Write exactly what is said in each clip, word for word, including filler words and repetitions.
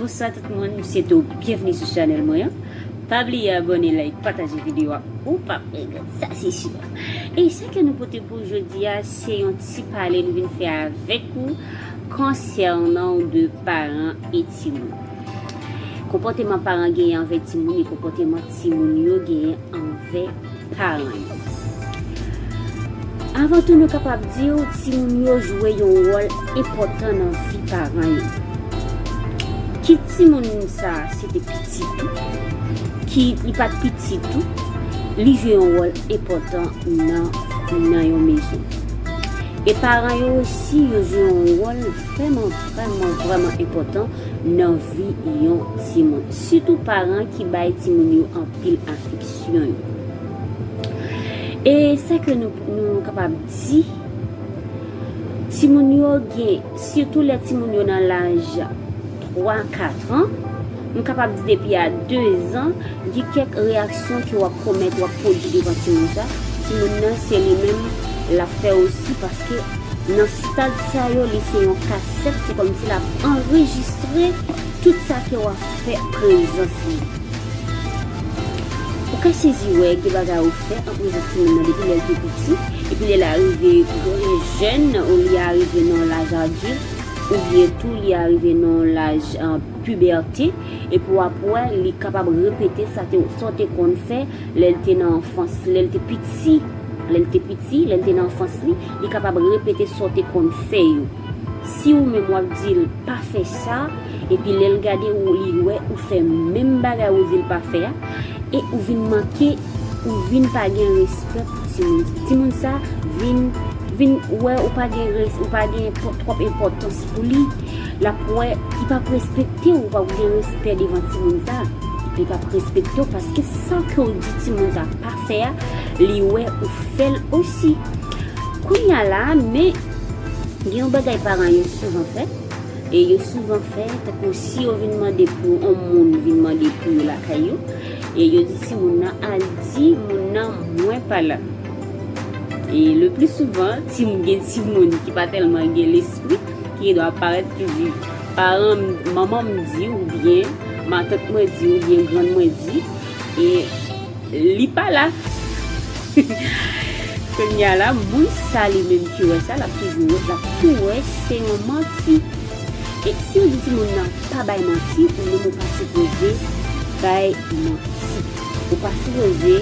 Bonswa tout moun, m swete w byenvni sou chanèl mwen an. Pa bliye abòne, like, pataje videyo a, ou p ap regrèt, sa se si. E sa ke nou pote pou jodi a, se yon ti pale nou vin fè avèk ou konsènan de paran e timoun. Konpòteman paran genyen anvè timoun e konpòteman timoun yo genyen anvè paran yo. Avan tou, nou kapab di w, timoun yo jwe yon wòl enpòtan nan vi paran yo. Kit timoun sa a se te pitit ou, kit li pa t pitit ou, li jwe yon wòl enpòtan nan, nan yon mezon. E paran yo osi, yo jwe yon wòl vrèman, vrèman, vrèman enpòtan nan vi yon timoun. Sitou paran ki bay timoun yo anpil afeksyon yo. E sa ke nou, nou kapab di, timoun yo gen, sitou lè timoun yo nan laj twa, kat an, nou kapab di depi a de zan, gen kèk reyaksyon ke w ap komèt, w ap pwodui devan timoun sa. Timoun nan, se li menm l ap fè osi, paske nan stad sa yo, li se yon kasèt, se kòmsi l ap anrejistre tout sa ke w ap fè prezans li. Ou ka sezi wè gen bagay ou fè an prezans timoun nan depi lè l te piti, epi lè l arive jèn, ou li arive nan laj adilt, oubyen tou li arive nan laj, euh, pibète, epi w ap wè li kapab repete sa te, sa w te konn fè lè l te nan anfans, lè l te piti, lè l te piti, lè l te nan anfans li, li kapab repete sa w te konn fè yo. Si ou menm w ap di l pa fè sa, epi lè l gade ou, li wè ou fè menm bagay ou di l pa fè a, e ou vin manke, ou vin pa gen respè pou timoun. Timoun sa vin, vin wè ou pa gen res-, ou pa gen twò-, twòp enpòtans pou li. L ap wè, li p ap respekte w, ou p ap gen respè devan timoun sa. Li p ap respekte w paske sa ke w di timoun sa pa fè a, li wè ou fè l osi. Kounye a la, men gen yon bagay paran yo souvan fè, e yo souvan fè, tankou si yo vin mande pou yon moun vin mande pou yo lakay yo, e yo di timoun nan al di moun nan mwen pa la. E le pli souvan, timoun, gen timoun ki pa tèlman gen lespri, ki gen dwa parèt ki di, paran m, manman m di, oubyen matant mwen di, oubyen grann mwen di, e li pa la. Kounye a la, moun sa li menm ki wè sa, l ap toujou wè, l ap tou wè se yon manti. E si yo di timoun nan pa bay manti, ou menm ou pa sipoze bay manti. Ou pa sipoze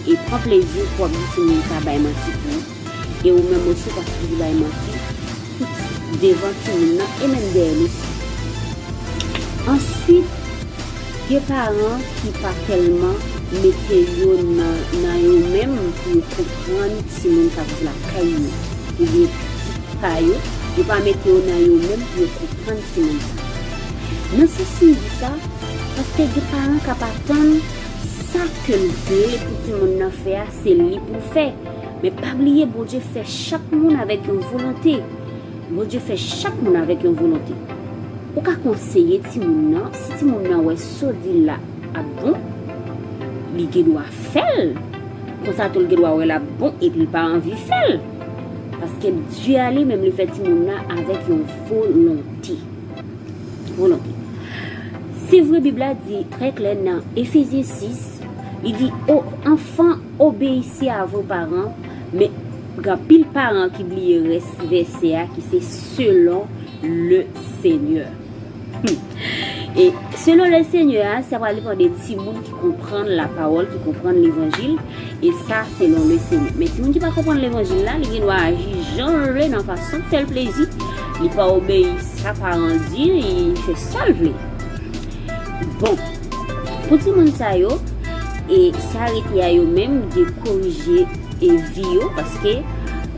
e pran plezi pou w ap di timoun sa bay manti pou ou. E ou menm osi ou pa sipoze bay manti devan timoun nan e menm dèyè l osi. Answit, gen paran ki pa tèlman mete yo nan, nan yo menm pou yo konprann timoun k ap viv lakay yo, oubyen pitit pa yo, yo pa mete yo nan yo menm pou yo konprann timoun sa. Nan sans m di sa, paske gen paran k ap atann sa ke l vle pou timoun nan fè a, se li pou l fè. Men pa bliye, Bondye fè chak moun avèk yon volonte. Bondye fè chak moun avèk yon volonte. Ou ka konseye timoun nan, si timoun nan wè sa w di l la ap bon, li gen dwa fè l. Konsa tou, l gen dwa wè l ap bon epi l pa anvi fè l. Paske Dye a li menm, li fè timoun nan avèk yon volonte. Volonte. Se vre, Bib la di trè klè nan Efezyen sis, li di, O enfants, obéissez à vos parents, men gen anpil paran ki bliye rès vèsè a ki se selon le Seigneur. Hmm. E selon le Seigneur a, sa pral depann de timoun ki konprann lapawòl, ki konprann levanjil, e sa selon le Seigneur. Men timoun ki pa konprann levanjil la, li gen dwa aji jan l vle, nan fason k fè l plezi, li pa obeyi sa paran di, li fè sa l vle. Bon, pou timoun sa yo, e sa rete a yo menm de korije e vi yo, paske,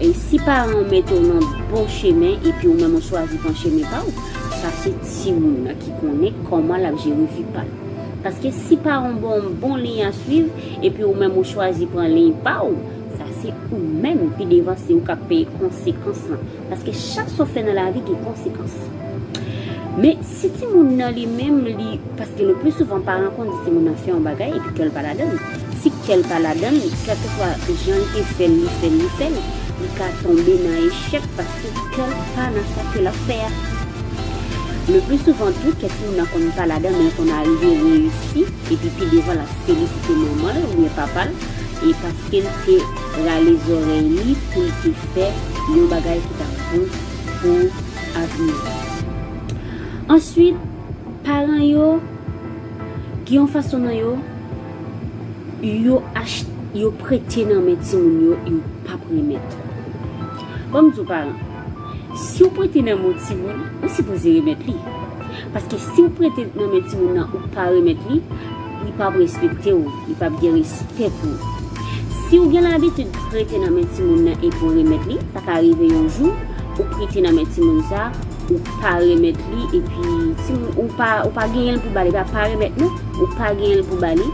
e si paran w mete w nan bon chemen epi ou menm ou chwazi pran chemen pa w, sa se timoun nan ki konnen kòman l ap jere vi pa l. Paske si paran w ba w yon bon liy a swiv epi ou menm ou chwazi pran liy pa w, sa se ou menm pi devan se ou k ap peye konsekans lan. Paske chak sa w fè nan lavi gen konsekans. Men si timoun nan li menm, li, paske le pli souvan paran konn di timoun nan fè yon bagay epi kè l pa ladann. Si kè l pa ladann, kèlkeswa jan l te fè l, li fè l, li fè l, li ka tonbe nan echèk paske kè l pa nan sa ke l ap fè a. Le pli souvan tou, kè timoun nan konn pa ladan, men l konn arive reyisi, epi pi devan l ap felisite manman l oubyen papa l, e paske l te rale zòrèy li pou l te fè yon bagay ki t ap bon pou avni l. Answit, paran yo, gen yon fason nan yo, yo ach-, yo prete nan men timoun yo, yo p ap remèt. Ban m di w, paran, si w prete nan men yon timoun, ou sipoze remèt li. Paske si w prete nan men timoun nan, ou pa remèt li, li p ap respekte w, li p ap gen respè pou ou. Si w gen labitid prete nan men timoun nan epi w remèt li, sa ka rive yon jou, ou prete nan men timoun sa, ou pa remèt li, epi timoun, ou pa, ou pa genyen l pou ba li, pa, pa remèt non, ou pa genyen l pou ba li,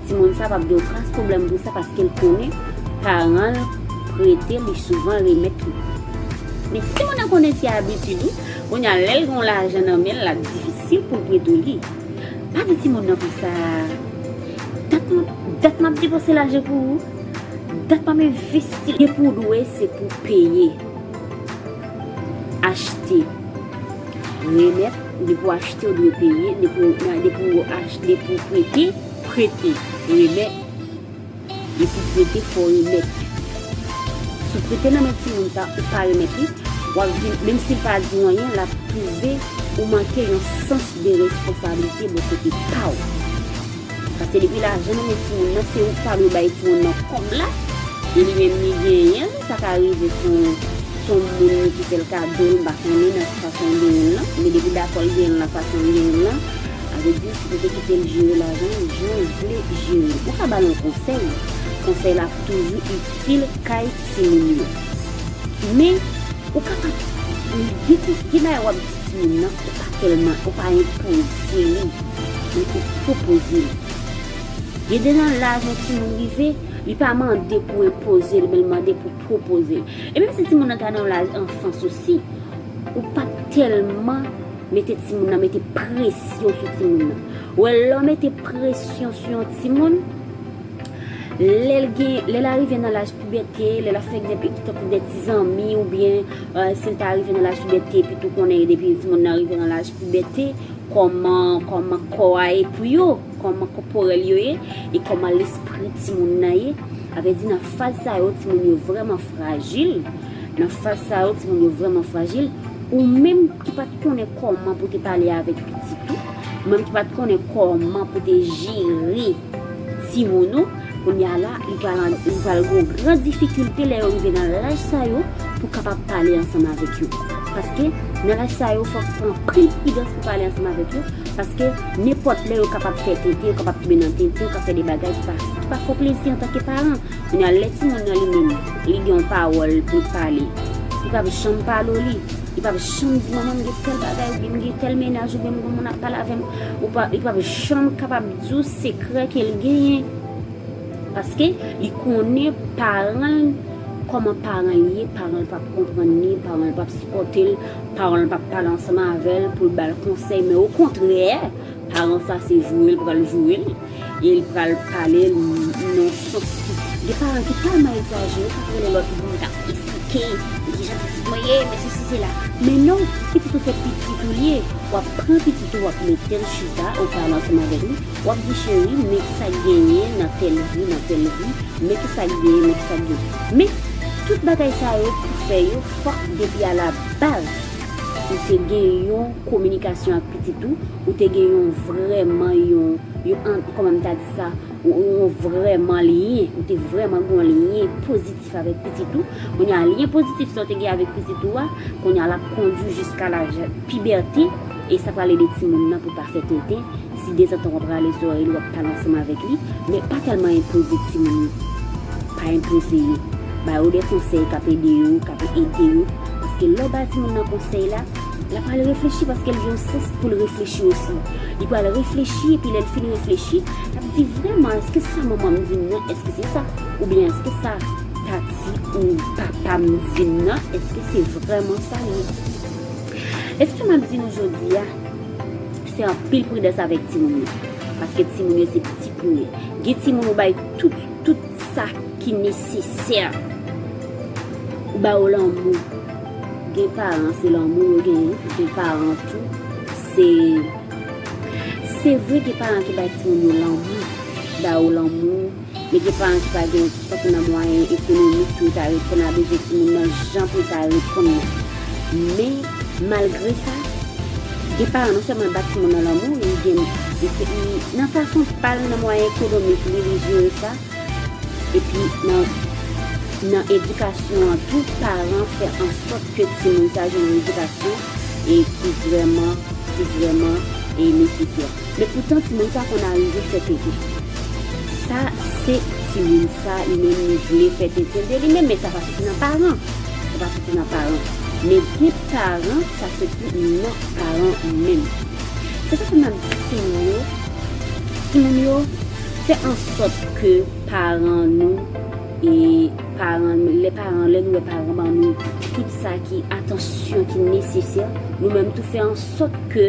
timoun sa p ap gen yon kras pwoblèm pou sa, paske l konnen paran l prete li, souvan remèt li. Men si timoun nan konnen se abitid ou, kounye a lè l gen yon lajan nan men l, l ap difisil pou l prete w li. Pa di timoun nan konsa, dat m, dat m ap depanse lajan pou ou, dat m ap envesti, e pou w dwe se pou peye. Achte, remèt, depi w achte, w dwe peye, depi w, depi w achte, depi w prete, prete, remèt, depi w prete, fò w remèt. Si w prete nan men timoun sa, ou pa remèt li, w ap vin, menm si l pa di w anyen, l ap twouve ou manke yon sans de responsablite bò kote pa w. Paske depi lajan nan men timoun nan, se ou k ta dwe bay timoun nan kòb la, e li menm li genyen l, sa ka rive se yon, se yon moun ki fè l kado l, m pa konnen nan ki fason l genyen l lan, men depi dakò l genyen l nan fason l genyen l lan, sa vle di ou sipoze kite l jere lajan l jan l vle jere l. Ou ka ba l yon konsèy, konsèy la ap toujou itil kay timoun yo. Men, ou kapab, gen kons-, gen bagay w ap di timoun nan, ou pa tèlman, ou pa enpoze li, men ou pwopoze li. Gen de nan laj yon timoun rive, li pa mande pou enpoze l, men l mande pou pwopoze l. E menm si timoun nan ta nan laj anfans osi, ou p ap tèlman mete timoun nan, mete presyon sou timoun nan. Ou wè, lè w mete presyon sou yon timoun, lè l gen, lè l arive nan laj pibète, lè l ap fè de, tankou de ti zanmi, oubyen, eh, si l ta rive nan laj pibète, epi tou konnen depi timoun nan rive nan laj pibète, kòman, kòman kò a ye pou yo, kòman kòporèl yo ye, e kòman lespri timoun nan ye. Sa vle di nan faz sa yo, timoun yo vrèman frajil. Nan faz sa yo, timoun yo vrèman frajil. Ou menm ki pa t konnen kòman pou te pale avèk pitit ou, ou menm ki pa t konnen kòman pou te jere timoun ou, kounye a la, li pral, li pral gen yon gran difikilte lè yo rive nan laj sa yo pou kapab pale ansanm avèk yo. Paske nan laj sa yo, fòk pran anpil pridans pou pale ansanm avèk yo, paske nenpòt lè yo kapab fè tenten, yo kapab tonbe nan tenten, yo kapab fè de bagay ki pa, ki pa fè w plezi antanke paran. Kounye a, lè timoun nan li menm, li gen yon pawòl pou l pale, li p ap janm pale w li. Li p ap janm di, "Manman, m gen tèl bagay," oubyen, "M gen tèl mennaj," oubyen, "M gen moun ap pale avè m." Ou pa, li p ap janm kapab di w sekrè ke l genyen. Paske li konnen paran l, kòman paran l ye, paran l p ap konprann li, paran l p ap sipòte l, paran l p ap pale ansanm avè l pou l ba l konsèy, men okontrè, paran sa se joure l pral joure l, e l pral pale l nan sans ki, gen paran ki tèlman egzajere, sa k rele lòt moun k ap esplike, men kijan pitit mwen ye, men sesi, sela. Men non, pitit ou se pitit ou li ye. W ap pran pitit ou, w ap mete l chita, ou pale ansanm avèk li, w ap di, "Cheri, men kisa k genyen nan tèl vi, nan tèl vi, men kisa k genyen, men kisa k genyen." Men, tout bagay sa yo pou fè yo, fòk depi a la baz, ou te gen yon kominikasyon ak pitit ou, ou te gen yon vrèman, yon, yon, an, kòman m ta di sa, yon, yon vrèman lyen, ou te vrèman gen yon lyen pozitif avèk pitit ou. Kounye a, lyen pozitif sa w te gen avèk pitit ou a, kounye a, l ap kondui jiska laj pibète, e sa pral ede timoun nan pou pa fè tenten. Si dezantan w ap rale zòrèy li, w ap pale ansanm avèk li, men pa tèlman enpoze timoun yo. Pa enpoze yo. Ba yo de konsèy k ap ede yo, k ap ede yo. Paske lè w ba timoun nan konsèy la, l ap al reflechi paske l gen yon sans pou l reflechi osi. Li pral reflechi, epi lè l fin reflechi, l ap di, "Vrèman, èske sa manman m di m nan, èske se sa? Oubyen èske sa tati ou papa m di m nan, èske se vrèman sa l ye?" E sa m ap di nou jodi a, fè anpil pridans avèk timoun yo. Paske timoun yo se pitit nou ye. Gen timoun ou bay tout, tout sa ki nesesè. Ou ba yo lanmou. Gen paran, se lanmou yo genyen. Gen paran tou, Se, se vre gen paran ki bay timoun yo lanmou, ba yo lanmou, men gen paran ki pa gen, tankou nan mwayen ekonomik pou yo ta reponn a bezwen timoun nan, jan pou yo ta reponn nan. Men, malgre sa, gen paran non sèlman ba timoun nan lanmou, li gen, li, li, nan fason pa l, nan mwayen ekonomik li, li jere sa, epi nan, nan edikasyon an tou, paran fè ansòt ke timoun sa jwenn yon edikasyon e ki vrèman, ki vrèman e nesesè. Men poutan timoun sa konn arive fè tenten. Sa se timoun sa li menm li vle fè tenten de li menm, men sa pa soti nan paran. Sa pa soti nan paran. Men gen paran, sa soti nan paran menm. Se sa fè m ap di timoun yo, timoun yo, fè ansòt ke paran nou, e paran, lè paran, lè nou wè paran ban nou tout sa ki atansyon ki nesesè, nou menm tou fè ansòt ke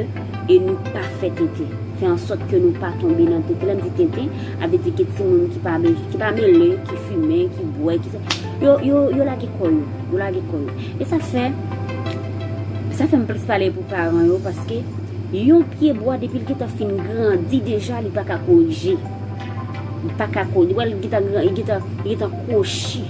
e nou pa fè tenten. Fè ansòt ke nou pa tonbe nan tenten. Lè m di tenten, a vle di ke timoun ki pa bezwen, ki pa mele, ki fimen, ki bwè, ki sa, yo, yo, yo lage kò yo, yo lage kò yo. E sa fè, sa fè m plis pale pou paran yo, paske yon pye bwa, depi l gentan fin grandi deja, li pa ka korije. Li pa ka korije. Li gentan gran, li gentan, li gentan kwochi.